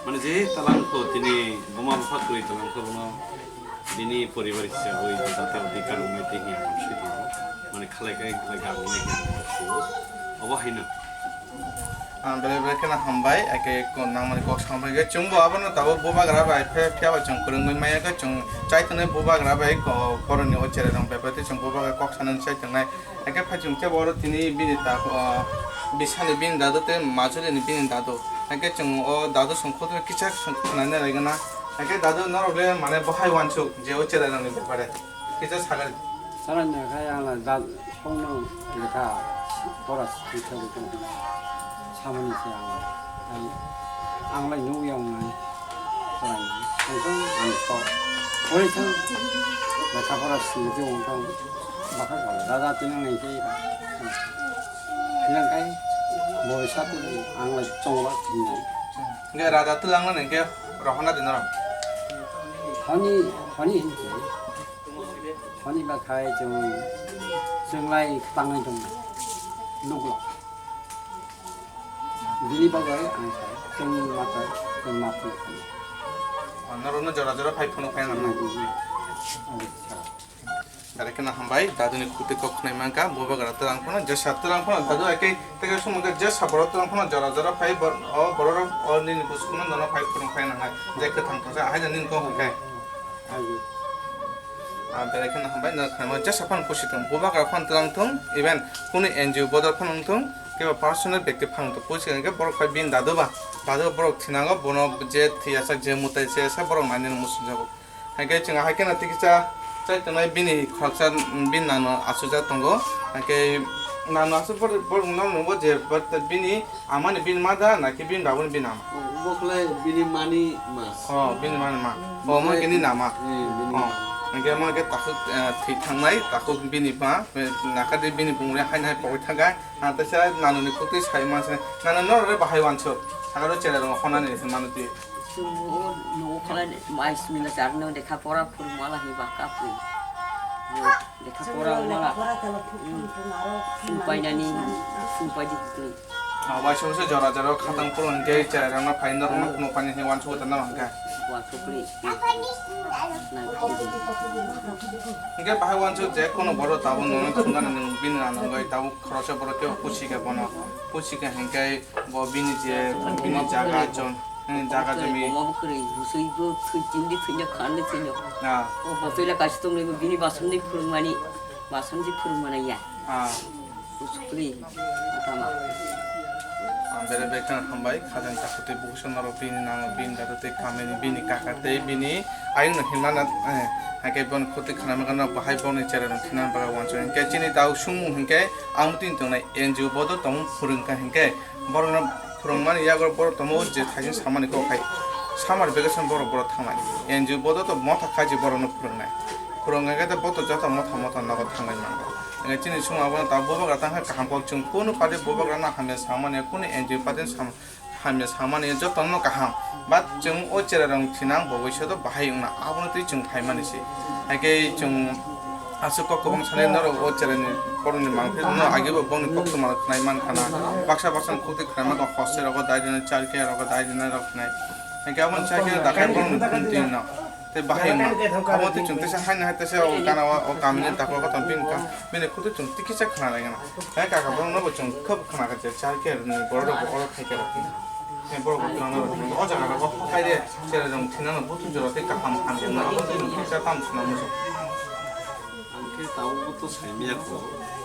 mane je talang ko tini buma bupha kwrwi talang ko bono bini poribar hisab bai jata adhikar wngnai tei hiya wansai tongo. Mane khalai khai khlai gam wngnai hiya wansai tongo. Obo haino. Ah, belai belai kheno hambai, ake ko nangmani kok sambai khe chwngbo abono tabuk bubagra bai phe phiya bai chwng kwrwngwi maya khe chwng chai tongnai bubagra bai ko boroni o cherai rok bai bai tei chwng bubagra kok sanani chai tongnai. Ake phai chwng khe oro tini bini ta, ah, bisani bini dadu tei majuli ni bini dadu. Ake chwng o dadu song khoto kisa khwnani raigana. Ake dadu norok le mane bo hai wansuk je o cherai rok ni bepare kisa sagari. Chwraina khe ang lai da songno lekha pora swi thangwi tong samani se ang lai, ang lai nugwi ang nai chwraina tongthong ang kok ori thang lekha pora swi tong tong bakha kok da da tinang nai khe tinang kai boi satu ang lai chongba tinai. Hingke raja twlangna hingke rohorna dinaro. Honi, honi hingke. Honi ba khai chwng, chwng lai tangwi tong nuklo. Bini bagwi ang sai, chwng mata, chwng ma phunukha. Norokno jora jora phai phunuk phai nang. Dare kena hambai, daduni khuti kok khnai mangka, bubagra twlang phano, jesa twlang phano, dadu ake teke sumangka, jesa borok twlang phano, jora jora phai bor-, o borok rok, o nini busukuno nono phai phunuk phai nangnai, je kwthang thangsa, ahai nini kok hwnkhe. Ayo. Ah, belai kheno hambai, no kheno jesa phano pusi thung, bubagra phano twlang thung, even kunu N G O bodol phano wng thung, kebo personal bekti phano wng thung, pusi hwnkhe borok phai bini dadu ba, dadu borok thinango, bono je thiyasa, je mutai se, se borok nainani muchungjago. Hwnkhe chwng hai kheno tikisa chai tongnai bini khoroksa, bini nano achukjak tongo, hwnkhe nano achuk borok, borok no nukgo je, but bini Amani bini ma da, naki bini babuni bini ama? Bo khlai bini mani ma. Oh, bini mani ma. Oh, mo kini nama. Eh, bini Oh, ma. Hingke mo ke takhuk, eh, thwi thangnai, takhuk bini ma, eh, nakadi bini bumuri hai nai pogwi thangkha. Ah, tesa nanuni khuktwi sai ma se. Nanu no re bahai wansuk. Sakaro chera rong khonani se manu ti. Chwng o nogo khlai mai simi na charno lekha pora phuru mala hi ba kapri. Lekha pora wngmala. Phung painani, phung paidi kwtwi. Ah, waisa waisa jora jora khatang phuru hwnkhe cherairokno phai norokno phunuk painani wansuk tongna hwnkhe. Wansukli. Hwnkhe bahai wansuk je kono borok tabuk nono thwngkha nini bini nanogwi tabuk khoroksa borok khe pusi khe bono. Pusi khe hwnkhe bo bini je bini jaga chon. Hmm, jaga jami. Boma bo kwrwi, bwswi bo thwi, tindi thwino, khandi thwino. Ah. O botwi la kaisa tongwi bo bini bason di phwrwngmani, bason di phwrwngmani ya. Ah. Bwswk kwrwi, tama. Ang bere bere kheno hambai, khajang takhuk tei bukusa norok bini nango, bini dada tei kamini, bini kaka tei bini ayung no hinmana, eh, hai khe bono khoti khana mangano bahai boni chera rok thina baga wancho hinkhe chini tau sumung hinkhe ang tin tongnai N G O bodo tongmung phwrwngkha hinkhe borokno phwrwngmani yago borok tomo je thaising samani kok hai summer vacation borok borok thangnai N G O bodo to motha khaji borokno phwrwngnai phwrwngkha khe boto joto motha motha nogo thangnai mango. Hinkhe chini sumung abono ta bubagra tangkha kaham kok chwng kunu party bubagrano hamya samani kunu N G O party sam hamya samani jotono kaham, but chwng o chera rok thinang bo bwsado bahai wngna abono twi chwng phaimani se. Haikhe chwng aswk kok kwbang sanai norok o cherani borokni mangpili no agebo bongni koktwma rok khnai mankha na, baksa baksa khukti khnai mankha hostel rogo dai rwnai, childcare rogo dai rwnai rok khnai. Haikhe aboni childcare dakhai borokni khumtwi no. Tei bahai wngma. Abo tei chwng teisa haino hai teisa o gana o, o kamini daklo kha tong bini ka, bini khutwi chwng tikisa khna lai gana. Hai kaka borok no bo chwng khub khna kha je chai khe ni borok rok bo oro khai khe rok. Hai borok bo twlang rok o jaga rok o hakai de chera jong thina no butu jora tei kaham ham jeng no abo tei chwng tikisa tam sna muchung. Ang khe tabukbo to saimaya kho,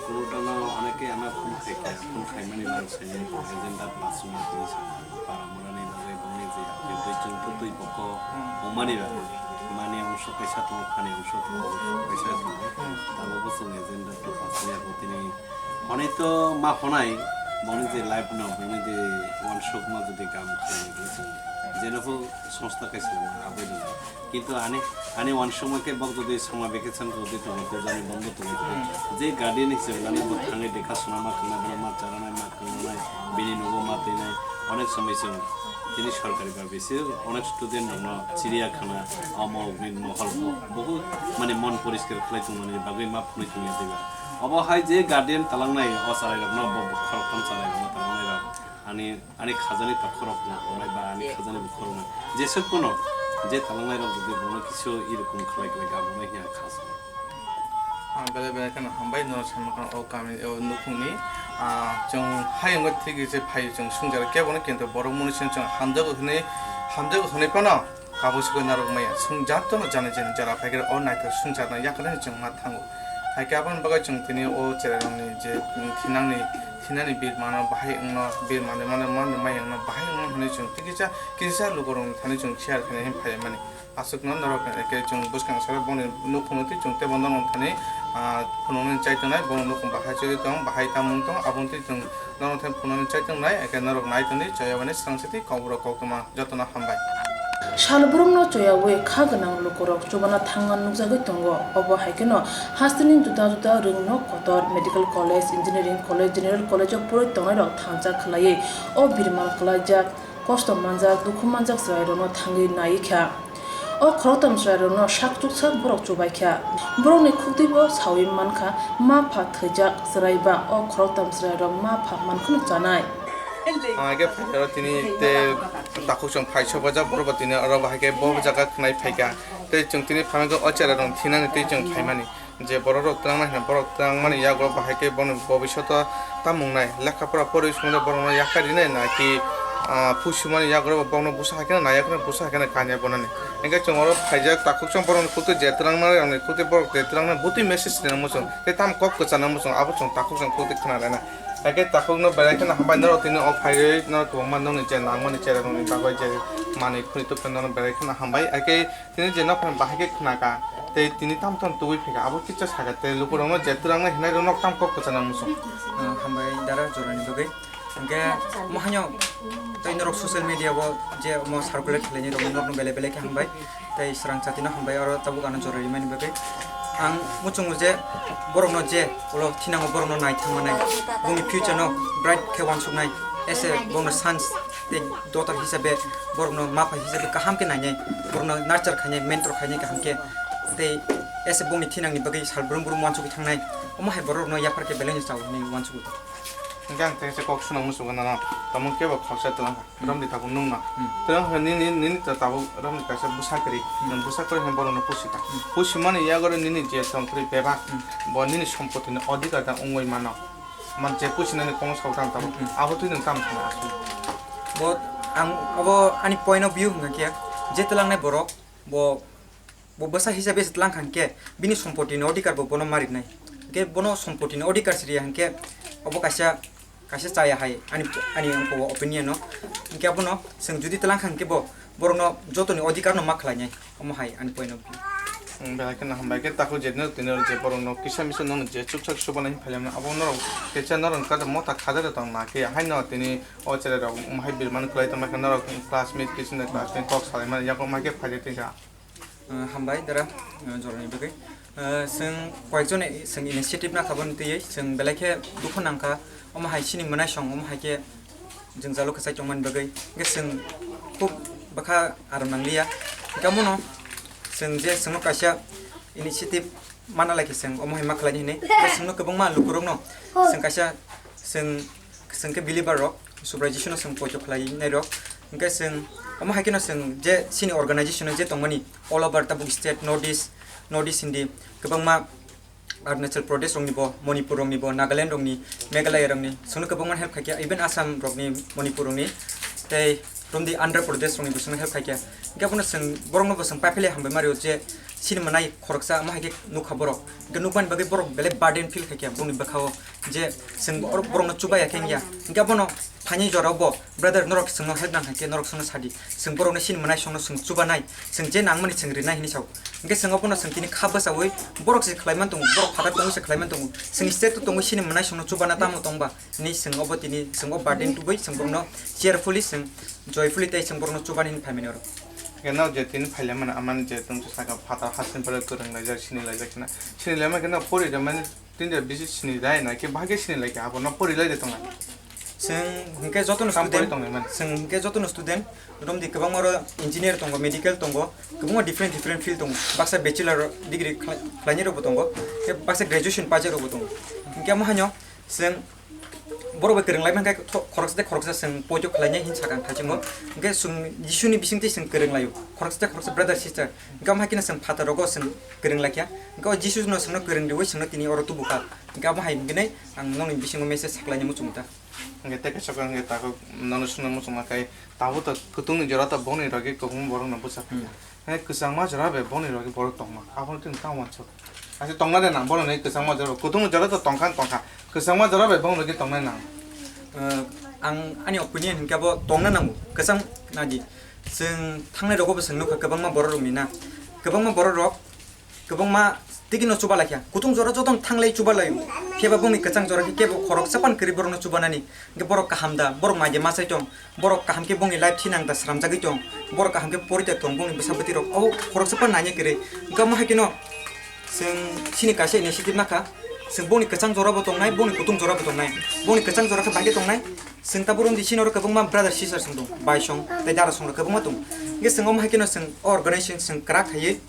kunutano oneke ama phone khaikha, phone khaimani bagwi saimaya kho, agenda pass wngya tini sana, para mwnani bagwi bongni je tei chwng twi bokho wngmani bagwi, mani ongso kaisa tongo, phani ongso tongo, ongso kaisa tongo, tabukbo chwng agenda to pass wngya kho tini, hwnwi to ma hwnai, bongni je life no, bongni je uansukma jodi kam khlainai khe chwng jeno kho songsta kaisa aboni. Kintu ani, ani uansukma khe bok jodi summer vacation jodi tongo, pujani bondo tongo, je guardian hisabe nani bo thangwi dekha swnama khwna, bono ma charanai, ma khwnanai, bini nogo ma twinai, onek somoi se tini sorkari ba bisi onek student rokno chiriya khana, omo bini mohol bo, bohut mane mon poriskar khlai tongmani bagwi ma phunui tongya diba. Obo hai je guardian talangnai o charai rokno bo khoroktham charai rokno talangnai rok. Ani, ani khajani ta khorokna, onai ba ani khajani bo khorokna. Jesuk pono, je talangnai rok jodi bono kisu irokom khlai khlai ga bono hiya kha sa. Ah, bele bele kheno hambai no sama khano o kami, o nukhungni, ah, chwng hayung thik je phaio chwng sungjar kebono kintu borok muni sing chwng hamjago hwnwi, hamjago hwnwi phano. Kabo sugwi narwk maya, chwng jotono jani jani jora phaikhe o naithok swngcharno yakarwi chwng ma thango. Haikhe aboni bagwi chwng tini o cherairokni je, mm, thinangni, thinani birmano bahai wngno, birmani mano, mano maya wngno bahai wngno hwnwi chwng tei kisa, kisa lukurokni thani chwng share khainai hinwi phaimani. Aswkno norok khe chwng bwskang salo boni nukhungno tei chwng teibo norokni thani, ah, phunuknani chai tongnai, bono nukhung bahai choli tong, bahai tamung tong, aboni tei chwng Norok thai phunuknani chai tongnai, eke norok nai tongdi, choyabani swrang siti kokborok koktwma jotono hambai. Salbrumno choyaui kha gwnang lukurok chubana thangna nukjagwi tongo. Obo hai kheno hasteni juda juda rwngnok kotor, medical college, engineering college, general college-o pori tongnairok thansa khwlaiwi o birman kwlaijak, kosto manjak, dukhu manjak chwrairokno thangwi naiwi kha. O khoroktham chwrairokno sak chuksak borok chubaikha. Borokni khukdwibo saui mankha, ma pha thwijak chwrai ba o khoroktham chwrairok ma pha mankhwno chanai. Ang haikhe phaikhe oro tini tei takhuk chwng phai sokbaijak, borok bo tini oro bo haikhe bo jaga khwnai phaikha. Tei chwng tini phaikhe o chwrairokno thinani tei chwng phaimani. Je borok rok twlangnai hwnwi borok twlangmani yago bahai khe bono bobishoto tamung nai lekha pora porwi songwi borokno yakarwi nai na ki, ah, pusimani yago borokno bwsa hai kheno nai yakarwi bwsa hai kheno kanya bonani. Hinkhe chwng oro phaijak takhuk chwng borokni khukti je twlangnai rokni khukti borok je twlangnai bwtwi message rwna muchung tei tamo kok kwchana muchung abo chwng takhuk chwng khukti khna rwna. Hinkhe takhukno belai kheno hambai norok tini o phaiwi norok kwbangma nokni je nangmani cherairokni bagwi je manwi khwnwi tubukhe norok belai kheno hambai. Hinkhe Tini je nok phano bahai khe khna kha, tei tini tamo tamo tubui phaikha, abo kisa sakha, tei lukurokno je twlangnai hinai rok nok tamo kok kwchana muchung. Ah, hambai dara jorani bagwi. Hinkhe mo haino tei norok social media o je mo circulate khlainai rok norokno belai belai khe hambai. Tei swrang chatino hambai oro tabuk ano jora rimani bagwi. Ang muchungo je borokno je ulo thinango borokno nai thangmanai, bongni future no bright khe uansuknai, ese bongno chance tei dotor hisabe borokno mapha hisabe kaham khe nainai, borokno nurture khainai, mentor khainai kaham khe, tei ese bongni thinangni bagwi sal brum brum uansugwi thangnai, omo hai borokno yaphar khe belai no chao hinwi uansugwi. Hingke ang teisa kok swnang muchungo nono, tamo kebo khoroksa twlang kha, hmm, romni tabuk nungno. Hmm. Twlang kha nini, nini ta-, tabuk romni kaisa bwsa kwrwi, hmm, nwng bwsa kwrwi hwnwi borokno pusi kha. Hmm. Pusimani yago nini je tongthwrwi bebak, hmm, bo nini sompotini odhikar da wngwi mano. Man je pusinani komo sautang tabuk. Hmm. Abo twi nwng tamo sana aswk. Bo ang abo ani point of view hwnkha khe, je twlangnai borok, bo, bo bwsa hisabe se twlang kha hwnkhe, bini sompotini odhikar bo bono ma rinai. Hwnkhe bono sompotini odhikar se riya hwnkhe, obo kaisa kaisa chaya hai ani, ani wngkha o opinion no. Hwnkhe abono chwng judi twlang kha hwnkhe bo borokno jotoni odhikar no ma khlainai, omo hai ani point of view. Hmm, belai kheno hambai khe takhuk je no tini je borokno kisa misa nono je chukchak subanai phailai mano abo norok teisa norok kaisa motha khajato tong na khe haino tini o cherai rok omo hai birman khlai tongma khe norok classmate kisa classmate kok salai mani yago omo hai khe phaijak tongkha. Ah, hambai dara, ah, jorani bagwi. Ah, chwng koyekjon chwng initiative nakha boni twiwi chwng belai khe dukhu nangkha. Omo hai chini mwnaisong, omo hai khe jwngjalo kwchai tongmani bagwi. Hwnkhe chwng khub bwkha aram nangliya. Hwnkhe abono chwng je chwngno kaisa initiative mana lai khe chwng omo hai ma khlaini hinwi. Hwnkhe chwngno kwbangma lukurokno chwng kaisa chwng Chwng khe believer rok, Subrai Jisu no chwng poito khlai nai rok. Hwnkhe chwng omo hai kheno chwng je chini organization o je tongmani all over tabuk state, North East, North East hindi kwbangma Arunachal Pradesh rokni bo, Manipur rokni bo, Nagaland rokni, Meghalaya rokni, chwngno kwbangma help khaikha, even Assam rokni, Manipur rokni, tei romdi Andhra Pradesh rokni bo chwngno help khaikha. Hwnkhe abono chwng borokno bo chwng paiphailai hambai mario je chini mwnai khoroksa omo hai khe nukha borok. Hwnkhe nukmani bagwi borok belai burden feel khaikha boni bwkhao. Je chwng oro borokno chubaya khe wngya. Hwnkhe abono phaini jorao bo, "Brother, norok chwngno help nang hai khe norok chwngno sadi. Chwng borokno chini mwnaisongno chwng chubanai, chwng je nangmani chwng rinai," hinwi sao. Hwnkhe chwng abono chwng tini kha bwchaui, borok se khlai man tongo, borok phatar tongwi se khlai man tongo. Chwng state o tongwi chini mwnaisongno chubana tamo tongba? Hinwi chwng obo tini chwng o burden tubui chwng borokno cheerfully chwng joyfully tei chwng borokno chubani hinwi phaimani oro. Hwnkhe no je tini phailai mano amani je tongsa saka phatar haste phano kwrwng laijak, sini laijak khna. Sini lai ma khe no pori rwmani Tini bisi sini dai na khe bahai khe sini lai khe abo no pori lai de tongnai. Chwng hwnkhe jotono Kam pori student, tongnai man. Chwng hwnkhe jotono student, romdi kwbangma oro engineer tongo, medical tongo, kwbangma different different field tongo. Baksa bachelor degree khlai-, khlainai rokbo tongo, tei baksa graduation paijak rokbo tongo. Hwnkhe omo haino chwng borok bai kwrwng lai mankhe tho-, khoroksa tei khoroksa chwng poito khlainai hinwi sakha ang thaichungo. Hwnkhe chwng Jisuni bisingtwi chwng kwrwng laio, khoroksa tei khoroksa brother sister. Hwnkhe omo hai kheno chwng phataro go chwng kwrwng laikha. Hwnkhe o Jisu no chwngno kwrwng riwi chwngno tini oro tubukha. Hwnkhe abo hai hwnkhe ang nokni bisingo message saklaina muchungo ta. Hwnkhe tei kaisa hwnkhe takhuk nono swngna muchungma khe, tabuk to kwtwngni jora to bongni rogwi kwbangma borokno bwsa phaiya. Hmm. Hwnkhe kwchangma jora bai bongni rogwi borok tongma. Abono tini tamo wansuk. Ashe tongna de nang, borokni kwchangma jora, kwtwngni jora to tongkha, tongkha. Kwchangma jora bai bongni rogwi tongnai nang. Eh, ang ani opinion hwnkhe abo tongna nango. Kwchang nadi. Chwng thangnai rogo bo chwng nukha kwbangma borok rokni na. Kwbangma borok rok kwbangma tigi no chuba laikha. Kutung jora joto no thanglai chuba laio. Phiya ba bongni kwchang jora khe kebo khoroksa pan kwrwi borok no chuba nani. Hwnkhe borok kaham da, borok mai de ma chai tong. Borok kaham khe bongni life thinang da sramjagwi tong. Borok kaham khe pori da tong bongni bwsa bwtwi rok. Abo khoroksa pan nanya kwrwi. Hwnkhe omo hai kheno chwng chini kaisa initiative nakha. Chwng bongni kwchang jora bo tongnai, bongni kutung jora bo tongnai. Bongni kwchang jora khe bai khe tongnai. Chwng tabuk romdi chini oro kwbangma brother sister song tong, bai song tei dara song rok kwbangma tong. Hwnkhe chwng omo hai kheno chwng o organization chwng kwrak khaiwi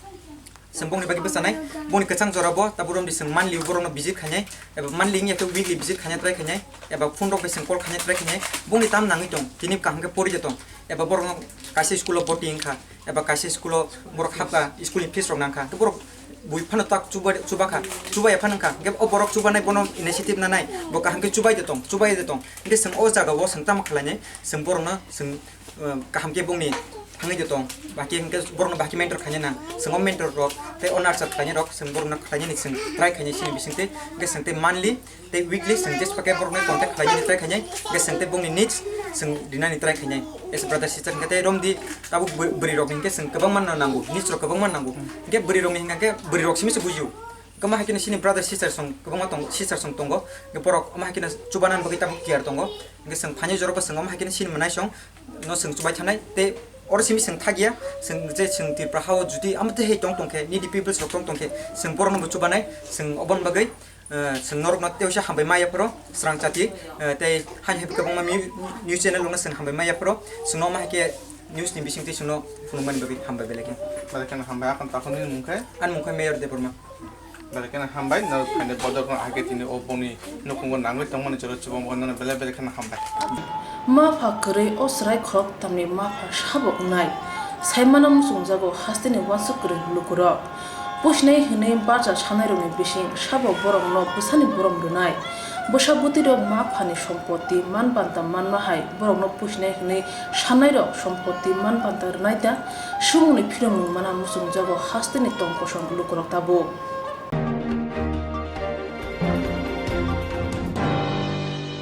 Chwng bongni bagwi bwchanai, bongni kwchang jora bo, tabuk romdi chwng monthly borokno visit khainai, eba monthly wngya khe weekly visit khaina try khainai, eba phone rok bai chwng call khaina try khainai, bongni tam nangwi tong, tini kaham khe pori de tong, eba borokno kaisa school o boti wngkha, eba kaisa school o borok hapkha, school ni fees rok nangkha, hwnkhe borok bui phano tak chuba, chuba kha, chuba ya phano wngkha, hwnkhe o borok chubanai bono initiative nanai, bo kaham khe chubai de tong, chubai de tong, hwnkhe chwng o jaga o chwng tamo khlainai, chwng borokno chwng, uh, kaham khe bongni thangwi de tong, bahai khe hwnkhe borokno bahai khe mentor khlaina nang, chwng o mentor rok tei o nurture khlainai rok chwng borokno khlainani chwng try khainai chini bisingtwi, hwnkhe chwng tei monthly tei weekly chwng jespa khe borokno contact khlainani try khainai, hwnkhe chwng tei bongni needs chwng rinani try khainai. As a brother sister hwnkhe tei romdi tabuk bw-, bwrwi rokni hwnkhe chwng kwbangma no nango, needs rok kwbangma nango, hwnkhe bwrwi rokni hwnkhe bwrwi rok simi se bujio. Kwma hai kheno chini brother sister song kwbangma tongo, sister song tongo. Hwnkhe borok omo hai kheno chubanani bagwi tabuk tiyar tongo. Hwnkhe chwng phainai jorao chwng omo hai kheno chini mwnai song no chwng chubai thanai. Tei oro simi chwng thakya, chwng je chwng Tripura hao jodi amo tei hai tong tongkhe, needy peoples rok tong tongkhe, chwng borokno bo chubanai, chwng oboni bagwi, eh, chwng norokno teisa hambai ma yapharo, srang chati, eh, tei hai hai kwbangma mu-, news channel rokno chwng hambai ma yapharo, chwngno omo hai khe news ni bisingtwi chwngno phunukmani bagwi hambai belai khe. Belai kheno hambai, akon takhuk nini mung khe? Ani mung khe Mayor Debbarma. Belai kheno hambai, norok phainai bodol no ahai khe tini o bongni nukhungo nangwi tongmani jora chubamgo nono belai belai kheno hambai. Ma pha kwrwi o chwrai khorok tamni ma pha sabo wngnai. Saimano muchungjago hasteni uansuk kwrwi lukurok. Pusinai hwnwi barja sanairokni bising sabo borokno bwsani borom rwnai. Bwsa bwtwirok ma phani sompoti man banta manma hai borokno pusinai hwnwi sanairok sompoti man banta rwnai da, sumungni phiromung mana muchungjago hasteni tong kosong lukurok tabuk.